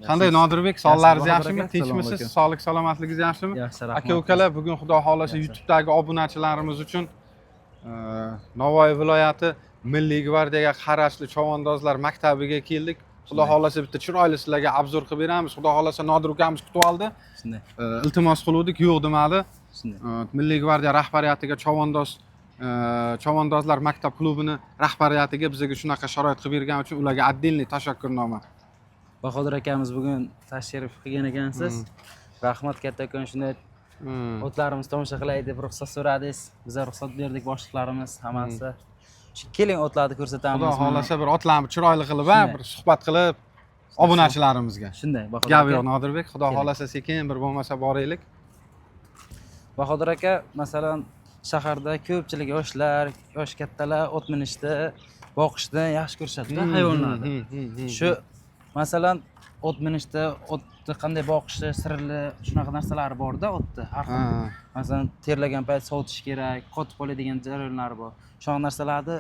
Qanday, Nodirbek, sog'liqlaringiz Bahodir yaxshimi? aka, Tinchmisiz? assalomu alaykum. Sog'lik salomatligingiz yaxshimi? Yaxshi, rahmat. Aka ukalar, bugun xudo xohlasa Yaxshi. YouTube'dagi obunachilarimiz uchun Navoiy viloyati Milliy gvardiyaga qarashli chavandozlar maktabiga keldik. Xudo Shunday. xohlasa, bitta chiroyli sizlarga обзор qilib beramiz. Xudo xohlasa, Nodir ukamiz kutib oldi. Shunday. Iltimos qiluvdik, yo'q demadi. Shunday. Milliy gvardiya rahbariyatiga, chavandozlar maktab klubini rahbariyatiga bizga shunaqa sharoit qilib bergani uchun ularga отдельный tashakkurnoma. Bahodir akamiz, bugun tashrif qilgan ekansiz. Rahmat kattakon, shunday otlarimiz tomosha qilay deb ruxsat so'radingiz. Biza ruxsat berdik, boshliqlarimiz hammasi. Shu, keling, otlarni ko'rsatamiz. Xudo xohlasa, bir otlarni chiroyli qilib, ha, Shunday. bir suhbat qilib obunachilarimizga. Shunday, Bahodir Gap aka. yo'q, Nodirbek, xudo Keling. xohlasa, sekin bir bo'lmasa boraylik. Bahodir aka, masalan, shaharda ko'pchilik yoshlar, yosh kattalar ot minishni, boqishni yaxshi ko'rishadi hayvonlarni. Shu, masalan, ot minishda, otni qanday boqishni sirli shunaqa narsalari borda otni har xil. Masalan, terlagan payt sovutish kerak, qotib qoladigan jarayonlari bor. Shunaqa narsalarni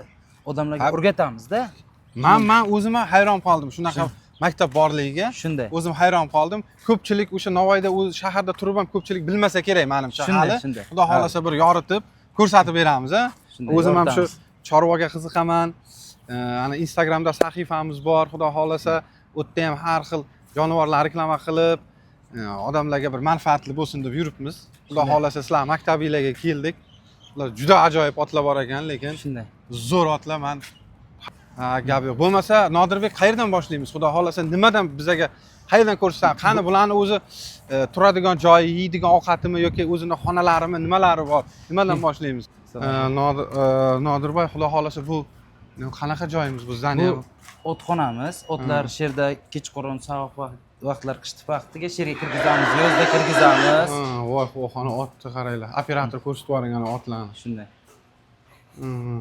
odamlarga o'rgatamizda. Man o'zim ham hayron qoldim shunaqa maktab borligiga. Shunday. O'zim hayron qoldim. Ko'pchilik o'sha Navoiyda, o'zi shaharda turib ham ko'pchilik bilmasa kerak, manimcha, hali. Shunday. Xudo xohlasa, bir yoritib ko'rsatib beramiz, a? Shunday, O'zim ham shu yoritamiz. chorvaga qiziqaman. Ana, Instagramda sahifamiz bor, xudo xohlasa, u yerda ham har xil jonivorlar reklama qilib, odamlarga bir manfaatli bo'lsin deb yuribmiz. Xudo xohlasa, sizlar maktabinglarga keldik. Ular juda ajoyib otlar bor ekan, lekin Shunday. zo'r otlar man. Ha, gap yo'q. Bo'lmasa, Nodirbek, qayerdan boshlaymiz? Xudo xohlasa, nimadan bizaga, qayerdan ko'rsatadi? Qani, bularni o'zi turadigan joyi, yeydigan ovqatimi yoki o'zini xonalarimi, nimalari bor? Nimadan boshlaymiz? Nodirbay, xudo xohlasa, bu qanaqa joyimiz, bu здание? Bu otxonamiz. Otlar shu yerda kechqurun sovuq vaqtlar, qishki vaqtiga shu yerga kirgizamiz, yozda kirgizamiz. Ha, voy, xona, otni qaranglar. Operator, ko'rsatib yuboring ana otlarni. Shunday.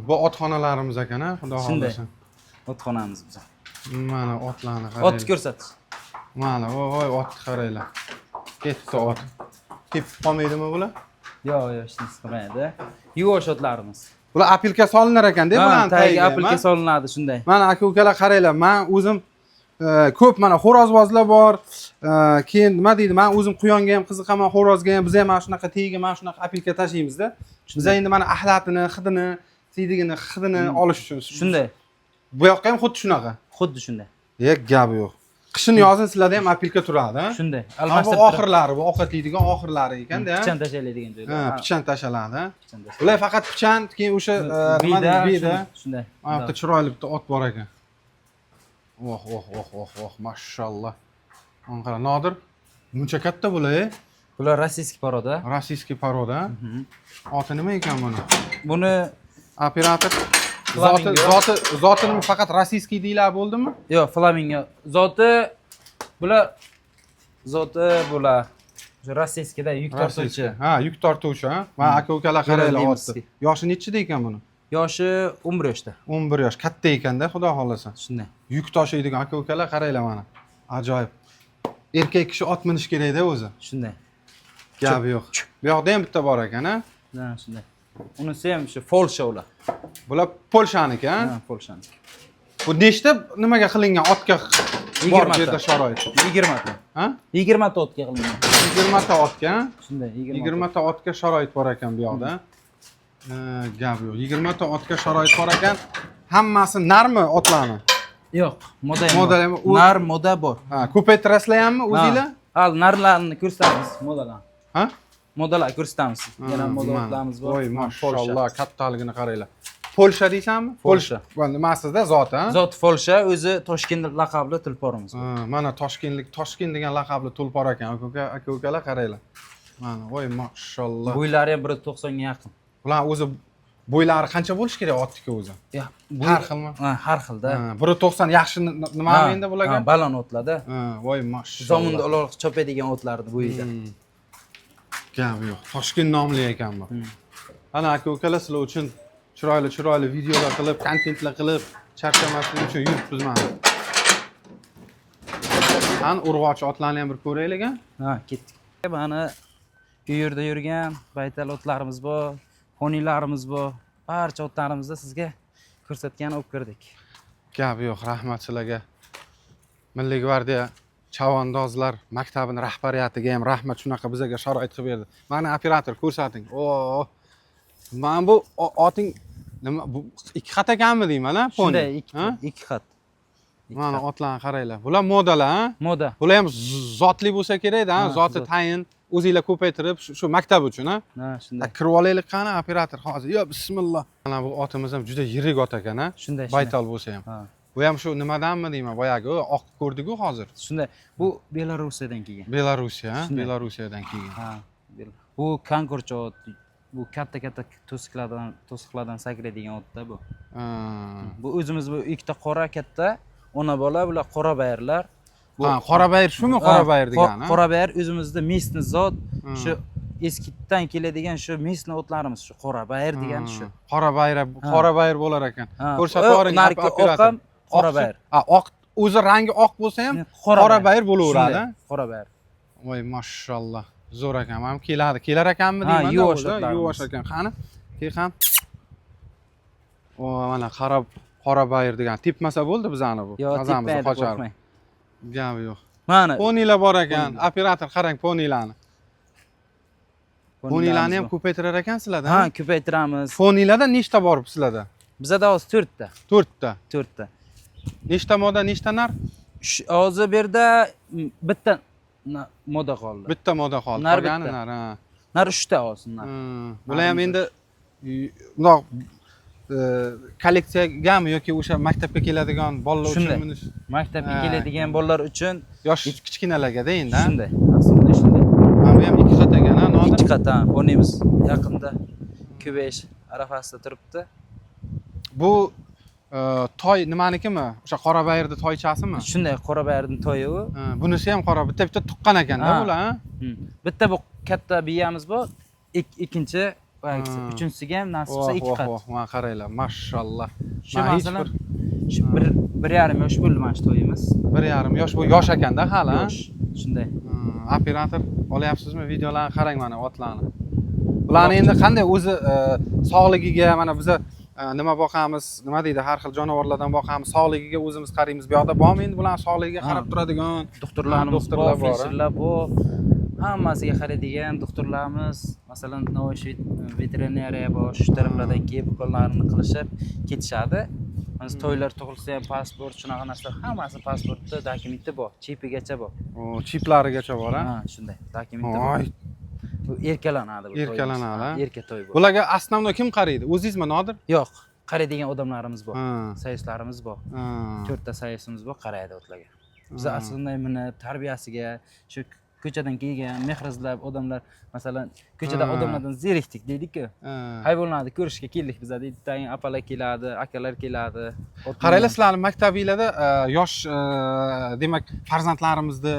Bu otxonalarimiz ekan, a, xudo Shunday. xohlasa. Otxonamiz biz. Mana, otlarni qaranglar. Otni ko'rsat. Mana, voy, voy, otni qaranglar. Ketdi ot. Tepib qolmaydimi bular? Yo'q, hech narsa qilmaydi. Yuvosh otlarimiz. Bular опилка solinar ekanda, Ha, bularni tagiga tagiga ham, опилка a? solinadi, shunday. Mana, aka ukalar, qaranglar, man o'zim ko'p mana xo'rozbozlar bor, keyin nima deydi, man o'zim quyonga ham qiziqaman, xo'rozga ham. Biz ham mana shunaqa tagiga mana shunaqa опилка tashlaymizda. Biz endi mana axlatini hidini, siydigini hidini olish uchun. Shunday. Bu yoqqa ham xuddi shunaqa. Xuddi shunday. Ye, gapi yo'q. Qishin yozin sizlarda ham опилка turadi, a? Shunday. Ha, bu Almashtirib oxirlari, bu ovqat yeydigan oxirlari ekanda. Pichan tashlaydigan joylar. Ha, pichan tashaladi, ha? Pichan tashlaydi. Bular faqat pichan, keyin o'sha nima Bida, deydi, bida. Shunday. Mana bitta chiroyli bitta ot bor ekan. Oh, oh, oh, oh, oh, mashalloh. Mana qara, Nodir, muncha katta bular, e? Bular российский порода. Российский порода. Oti nima ekan buni? Buni Operator, zoti Flamingo. Zoti nima, faqat российский deyiladi, bo'ldimi? Yo'q, flamingo. Zoti bular, zoti bular o'sha российский da yuk tortuvchi. Ha, yuk tortuvchi, ha? Mana, aka ukalar, qaranglar otni. Владимирский. Yoshi nechida ekan buni? Yoshi 11 yoshda. 11 yosh. Katta ekanda, xudo xohlasa. Shunday. Yuk toshiydigan, aka ukalar, qaranglar mana. Ajoyib. Erkak kishi ot minish kerakda o'zi. Shunday. Gapi yo'q. Bu yoqda ham bitta bor ekan, ha? Ha, shunday. Unisi ham shu Polsha ular. Bular Polshaniki, ha? Ha, Polshaniki. Bu nechta nimaga qilingan otga bor bu 20 ta. yerda sharoit? 20 ta. Ha? 20 ta otga qilingan. 20 ta otga, ha? Shunday, 20. 20 ta otga sharoit bor ekan bu yoqda. Ha, gap yo'q. 20 ta otga sharoit bor ekan. Hammasi narmi otlarni? Yo'q, moda ham Moda bor. ham Nar, moda bor. Ha, ko'paytirasizlar hammi o'zinglar? Ha, narlarni ko'rsatamiz, modalar. Ha? Modalar ko'rsatamiz. Yana moda Mana. otlarimiz bor. Voy, Mana, Polsha. mashalloh, kattaligini qaranglar. Polsha deysanmi? Polsha. Bu nimasida zoti, ha? Zot Polsha, o'zi Toshkent laqabli tulporimiz. Ha, mana toshkentlik, Toshkent degan laqabli tulpor ekan, aka uka, aka ukalar, qaranglar. Mana, voy, mashalloh. Bo'ylari ham 1,90 ga yaqin. Bular o'zi bo'ylari qancha bo'lishi kerak otniki o'zi? Ya, Har xilmi? Ha, har xilda. Ha, 1,90 yaxshi nimami endi bularga? Ha, baland otlarda. Ha, voy, mashalloh. Zominda uloq chopadigan otlarni bo'yida. Gap yo'q. Toshkent nomli ekan bu. Ana, aka ukalar, sizlar uchun chiroyli chiroyli videolar qilib, kontentlar qilib, charchamaslik uchun yuribmiz mana. Qani, urg'ochi otlarni ham bir ko'raylik, a? Ha, ketdik. Mana, u yerda yurgan baytal otlarimiz bor, poniylarimiz bor. Barcha otlarimizni sizga ko'rsatgan olib kirdik. Gap yo'q, rahmat sizlarga. Milliy gvardiya Chavandozlar maktabini rahbariyatiga ham rahmat, shunaqa bizaga sharoit qilib berdi. Mana, operator, ko'rsating. O, mana bu oting nima bu, ikki xat ekanmi deyman, a, poni? Shunday, ikki Ha? ikki xat. Ikki Mana xat. otlarni qaranglar. Bular modalar, ha? Moda. Bular ham zotli bo'lsa kerakda, Ha, zoti zot. tayin o'zinglar ko'paytirib shu maktab uchun, ha? Ha, shunday. Kirib olaylik, qani, operator, hozir. Yo, bismillah. Mana bu otimiz ham juda yirik ot ekan, ha? Shunday, shunday. Baytal bo'lsa ham. Ha. Bu ham shu nimadanmi deyman, boyagi u oq ko'rdik-ku hozir. Shunday. Bu Belorussiyadan kelgan. Belorussiya, ha? Shunday. Belorussiyadan kelgan. Ha. Bu konkurchi ot. Bu katta katta to'siqlardan sakraydigan otda bu. Ha. Bu o'zimiz bu ikkita qora katta ona bola, bular qora bayirlar. Bu Ha, qorabayir shumi, qorabayir degani? Ha? Qorabayir o'zimizda местный zot, Hmm. shu eskidan keladigan shu местный otlarimiz, shu qorabayir degani shu. Qorabayir, Ha. qorabayir bo'lar ekan. Ha, Ko'rsatib yuboring, narigi oq operator. ham qorabayir. Ha, oq, o'zi rangi oq bo'lsa ham qorabayir bo'laveradi. Shunday, qorabayir. Voy, mashalloh. Zo'r ekan. Mana bu keladi. Kelar ekanmi Ha, deyman. yuvosh o'zi, otlarimiz. yuvosh ekan. Qani? Kel ham. O, mana qarab, qorabayir degan. Tepmasa bo'ldi bizani bu. Yo, Mazamizni tepmaydi, qochar. qo'rqmang. Gapi yo'q. Mana Ponilar bor ekan. Ponilar. Operator, qarang ponilarni. Ponilarni ham ko'paytirar ekansizlar, Ha, ko'paytiramiz. Ponilardan nechta bor sizlarda? Bizada hozir to'rtta. To'rtta. To'rtta. Nechta moda, nechta nar? Hozir bu yerda bitta moda qoldi. Bitta moda qoldi. Nar Qolgani bitta. nar, ha. Nar uchta hozir nar. Bular ham endi bundoq kolleksiyagami yoki o'sha maktabga keladigan bolalar uchun Shunday. minish Maktabga Ha. keladigan bolalar uchun. Yosh kichkinalarga-da endi, ha? Shunday. Aslida shunday. Mana bu ham ikki xat ekan, ha, Nodir? Ikki qat, ha, ponimiz yaqinda ko'payish arafasida turibdi. Bu toy nimanikimi? O'sha qorabayirni toychasimi? Shunday, qorabayirning toyi u. Ha, bunisi ham qora, bitta bitta tuqqan ekanda Ha. bular, ha? Bitta bu katta biyamiz bor, ikkinchi boyagisi, uchinchisiga ham nasib qilsa Voh, ikki voh, qat. voh, mana qaranglar, mashalloh. Shu Man hech masalan, shu 1,5 yosh bo'ldi mana shu toyimiz. 1,5 yosh, bu yosh ekanda hali, ha? Yosh. Shunday. Operator, olyapsizmi videolarni? Qarang mana otlarni. Bularni endi qanday o'zi sog'ligiga, mana biza nima boqamiz, nima deydi, har xil jonivorlardan boqamiz, sog'ligiga o'zimiz qaraymiz. Bu yoqda bormi endi bularni sog'ligiga Ha. qarab turadigan Doktorlarimiz doktorlar bor, bor, ha? feldsherlar bor. Hammasiga qaraydigan doktorlarimiz, masalan, Navoiy veterinariya bor, shu taraflardan kelib ukollarini qilishib ketishadi. Mana toylar tug'ilsa ham pasport, shunaqa narsalar hammasi pasportda, dokumenti bor, chipigacha bor. O, chiplarigacha bor, ha? Ha, shunday, dokumenti bor. Voy, Bu erkalanadi bu toyimiz. Erkalanadi, Ha, ha? erka toy bu. Bularga основной kim qaraydi? O'zingizmi, Nodir? Yo'q, qaraydigan odamlarimiz bor. Ha. Sayislarimiz bor. Ha. To'rtta sayisimiz bor, qaraydi otlarga. Biz aslida minib tarbiyasiga shu ko'chadan kelgan mehr izlab odamlar, masalan, ko'chada odamlardan zerikdik deydik-ku. Ha. Hayvonlarni ko'rishga keldik biza deydi. Tagin apalar keladi, akalar keladi. Ot Qaranglar, mingan. sizlarni maktabinglarda yosh demak, farzandlarimizni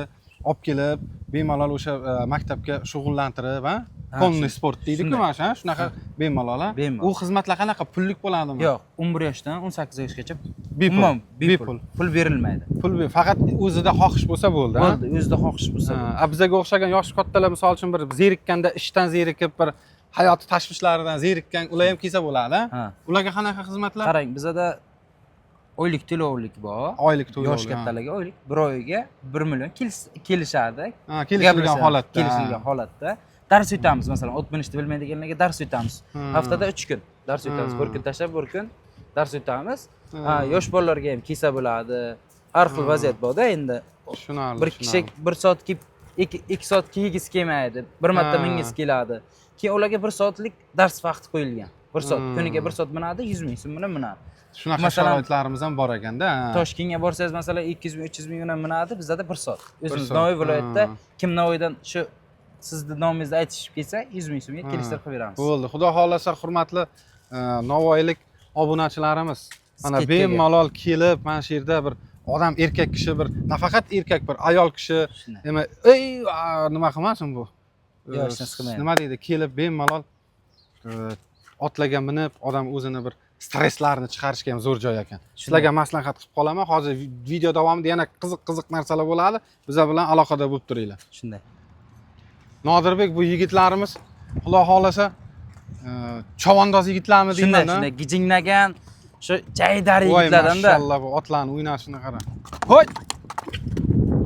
olib kelib, bemalol o'sha maktabga shug'ullantirib, ha? Ha, Konniy sport deydi-ku shunday. mana shu, ha? Shunaqa bemalol, ha? Bemalol. U xizmatlar qanaqa, pullik bo'ladimi? Yo'q, 11 yoshdan 18 yoshgacha Bepul. umuman bepul. Bepul. Pul berilmaydi. Pul faqat o'zida xohish bo'lsa bo'ldi, ha? Bo'ldi, o'zida xohish bo'lsa. Ha, a bizaga o'xshagan yoshi kattalar, misol uchun, bir zerikkanda, ishdan zerikib, bir hayoti tashvishlaridan zerikkan, ular ham kelsa bo'ladi, ha? Ha. Ularga qanaqa xizmatlar? Qarang, bizada oylik to'lovlik bor. Oylik to'lov. Yosh kattalarga oylik bir oyga 1 million kelishadi. Ha, kelishilgan Gaplashadi, holatda. Kelishilgan holatda. Dars o'tamiz, masalan, ot minishni bilmaydiganlarga dars o'tamiz. Haftada 3 kun dars o'tamiz. Bir kun tashlab, bir kun dars o'tamiz. Ha, yosh bolalarga ham kelsa bo'ladi. Har xil vaziyat borda endi. Tushunarli. Bir kishi bir soat kelib, 2 soat kiygisi kelmaydi. Bir marta mingisi keladi. Keyin ularga bir soatlik dars vaqti qo'yilgan. Bir soat, kuniga bir soat minadi, 100 ming so'm bilan minadi. Shunaqa Masalan, sharoitlarimiz ham bor ekanda. Ha. Toshkentga borsangiz, masalan, 200 ming, 300 ming bilan minadi, bizada bir soat. O'zimiz soat, Navoiy viloyatida ha. kim Navoiydan shu sizni nomingizni aytishib kelsa, 100 ming so'mga kelishtirib qo'yib beramiz. Bo'ldi. Xudo xohlasa, hurmatli Navoiylik obunachilarimiz, mana Skidkaga. bemalol kelib, mana shu yerda bir odam, erkak kishi, bir nafaqat erkak, bir ayol kishi Shunday. nima, ey, nima qilmasin bu. Yo'q, hech narsa qilmaydi. Nima deydi, kelib bemalol otlarga minib, odam o'zini bir stresslarini chiqarishga ham zo'r joy ekan. Sizlarga maslahat qilib qolaman. Hozir video davomida yana qiziq qiziq narsalar bo'ladi. Bizlar bilan aloqada bo'lib turinglar. Shunday. Nodirbek, bu yigitlarimiz xudo xohlasa chavandoz yigitlarmi Shunday, deyman. shunday gijinglagan shu jaydari Voy, yigitlardanda. mashallah, bu otlarni o'ynashini qara. Hoy!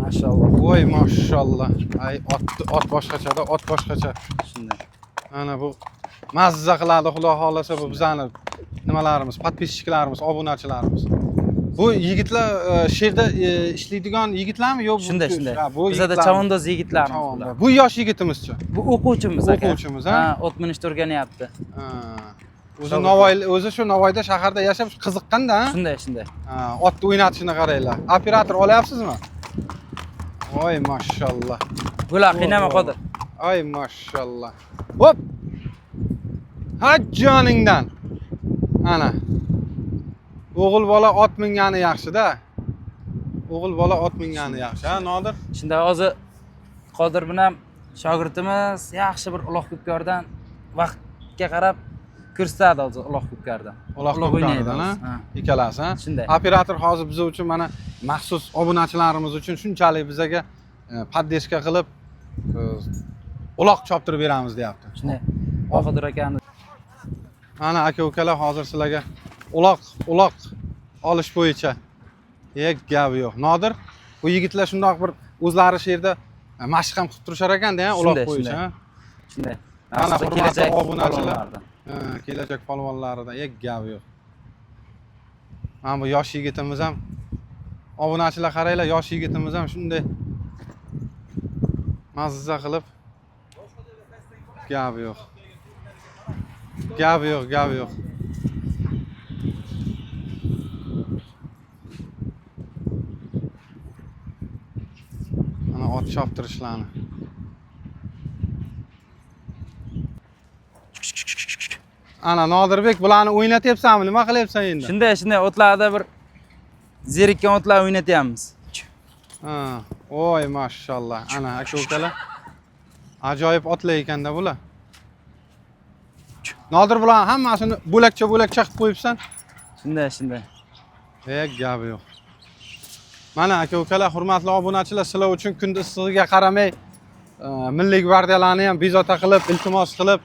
Mashalloh. Voy, mashalloh. Ay, ot, ot boshqachada, ot boshqacha. Shunday. Ana bu mazza qiladi, xudo xohlasa, bu bizani nimalarimiz, подписчик larimiz, obunachilarimiz. Bu yigitlar shu yerda ishlaydigan yigitlarmi yo bu? Shunday, shunday. Ha, bu Bizada yigitlarmi? chavandoz yigitlarimiz Chavandoz. bular. Bu yosh yigitimizchi? Bu o'quvchimiz aka. O'quvchimiz, ha? Ha, ot minishni o'rganyapti. Ha. O'zi Shogird. Navoiy, o'zi shu Navoiyda shaharda yashab qiziqqanda, ha? Shunday, shunday. Ha, otni o'ynatishini qaranglar. Operator olyapsizmi? Voy, mashalloh. Bular qiynama, Qodir. Ay, mashalloh. Hop! Ha, joningdan. Ana. O'g'il bola ot mingani yaxshi-da. O'g'il bola ot mingani yaxshi, ha, Nodir? Shunday, hozir Qodir bilan shogirdimiz yaxshi bir uloq ko'pkardan vaqtga qarab ko'rsatadi hozir uloq ko'pkardan. Uloq o'ynaydi ko'pkaridan, ha? hozir. Ha. Ikkalasi, ha? Shunday. Operator hozir biz uchun mana maxsus obunachilarimiz uchun shunchalik bizaga поддержка qilib, uloq choptirib beramiz deyapti. Shunday. Bahodir akani Mana aka ukalar, hozir sizlarga uloq olish bo'yicha gap yo'q. Nodir, bu yigitlar shundoq bir o'zlari shu yerda mashq ham qilib turishar ekanda, ha, uloq Shunday, bo'yicha. shunday. Ha? Shunday. Mana Hozir hurmatli kelajak obunachilar. polvonlardan. Ha, kelajak polvonlaridan gap yo'q. Mana bu yosh yigitimiz ham, obunachilar, qaranglar, yosh yigitimiz ham shunday mazza qilib, gap yo'q. Gap yo'q, gap yo'q. Mana ot choptirishlarni. Ana Nodirbek, bularni o'ynatyapsanmi? Nima qilyapsan endi? Shunday, shunday, otlarda bir zerikkan otlar o'ynatyapmiz. Ha, voy mashalloh. Ana aka ukalar. Ajoyib otlar ekanda bular. Nodir, bularni hammasini bo'lakcha bo'lakcha qilib qo'yibsan. Shunday, shunday. Gap yo'q. Mana aka ukalar, hurmatli obunachilar, sizlar uchun kun issig'iga qaramay, Milliy gvardiyalarni ham bezovta qilib, iltimos qilib,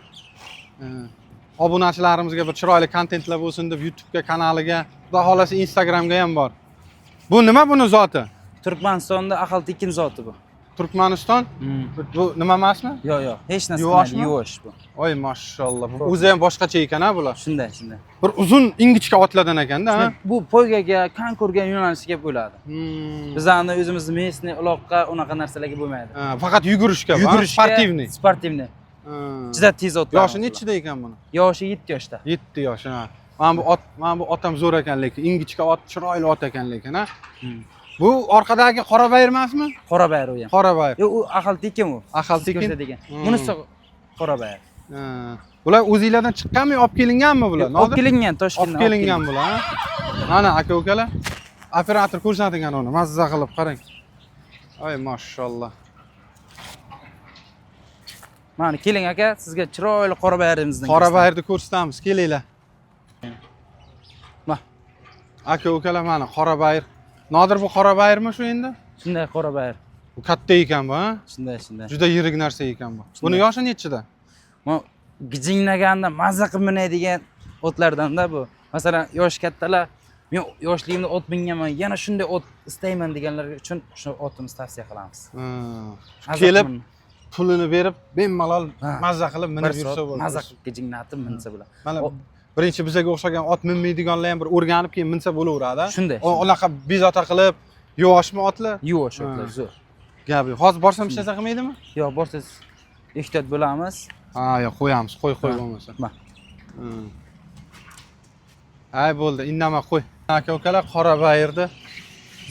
obunachilarimizga bir chiroyli kontentlar bo'lsin deb YouTube'ga, kanaliga, xudo xolasa Instagramga ham bor. Bu nima buni zoti? Turkmanistonda Axaltekin zoti bu. Turkmaniston? Bu nima emasmi? Yo'q, yo'q, hech narsa Yuvoshmi? qilmaydi, yuvosh bu. Oy mashalloh. Bu o'zi ham boshqacha ekan, ha, bular. Shunday, shunday. Bir uzun ingichka otlardan ekanda, ha? Bu poygaga, konkurga yo'nalishiga bo'ladi. Bizlarni o'zimizni местный uloqqa unaqa narsalarga bo'lmaydi. Ha, faqat yugurishga, bu, ha? Yugurishga, Спортивный. Спортивный. Ha. Juda tez otlar. Yoshi nechida ekan buni? Yoshi 7 yoshda. 7 yosh, ha. Mana bu ot, mana bu ot ham zo'r ekan lekin, ingichka ot, chiroyli ot ekan lekin, ha. Bu orqadagi qorabayir emasmi? Qorabayir u ham. Qorabayir. Yo'q, u Axaltekin u. Axaltekin? Siz ko'rsatadigan. Hmm. Bunisi qorabayir. Ha. Bular o'zinglardan chiqqanmi, olib kelinganmi bular? Olib Nodir? kelingan Toshkentdan. Olib kelingan bular, ha? Mana aka ukalar, operator ko'rsating uni, mazza qilib qarang. Oy mashalloh. Mana keling aka, sizga chiroyli qorabayirimizdan. Qorabayirni ko'rsatamiz, kelinglar. Ma. Aka ukalar, mana qorabayir. Nodir, bu qorabayirmi shu endi? Shunday, qorabayir. Bu katta ekan bu, ha? Shunday, shunday. Juda yirik narsa ekan bu. Buni yoshi nechida? Bu gijinglaganda mazza qilib minadigan otlardanda bu. Masalan, yosh kattalar men yoshligimda ot minganman, yana shunday ot istayman deganlar uchun shu otimizni tavsiya qilamiz. Ha. Mazza Kelib qilib pulini berib, bemalol Ha. mazza qilib bir minib yursa soat bo'ladi. mazza qilib gijinglatib minsa bo'ladi. Mana birinchi bizaga o'xshagan ot minmaydiganlar ham bir o'rganib keyin minsa bo'laveradi. Shunday, Unaqa bezovta qilib, yuvoshmi otlar? Yuvosh otlar, Ha. zo'r. Gap yo'q. Hozir borsam hech narsa qilmaydimi? Yo'q, borsangiz ehtiyot bo'lamiz. Ha, yo'q, qo'yamiz. Qo'y, qo'y Ha. bo'lmasa. Ma. Ay bo'ldi, indama qo'y. Aka ukalar, qorabayirni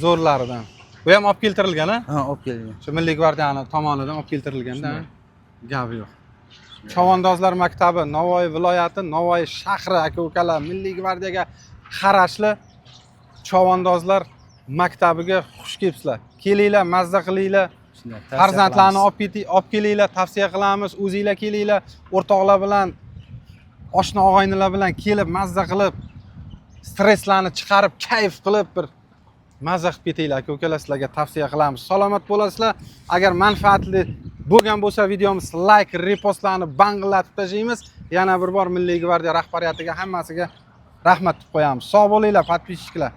zo'rlaridan. Bu ham olib keltirilgan, ha? Ha, olib kelingan. Shu Milliy gvardiyani tomonidan olib keltirilganda, gap yo'q. Chavandozlar maktabi Navoiy viloyati, Navoiy shahri, aka ukalar, Milliy gvardiyaga qarashli chavandozlar maktabiga xush kelibsizlar. Kelinglar, mazza qilinglar. Shunday. Tavsiya Farzandlarni qilamiz. olib kelinglar, tavsiya qilamiz. O'zinglar kelinglar, o'rtoqlar bilan, oshna og'aynilar bilan kelib, mazza qilib, stresslarni chiqarib, kayf qilib bir mazza qilib ketinglar, aka ukalar, sizlarga tavsiya qilamiz. Salomat bo'lasizlar. Agar manfaatli bo'lgan bo'lsa videomiz, like, repostlarni bang'illatib tashlaymiz. Yana bir bor Milliy gvardiya rahbariyatiga hammasiga rahmat deb qo'yamiz. Sog' bo'linglar, подписчик lar.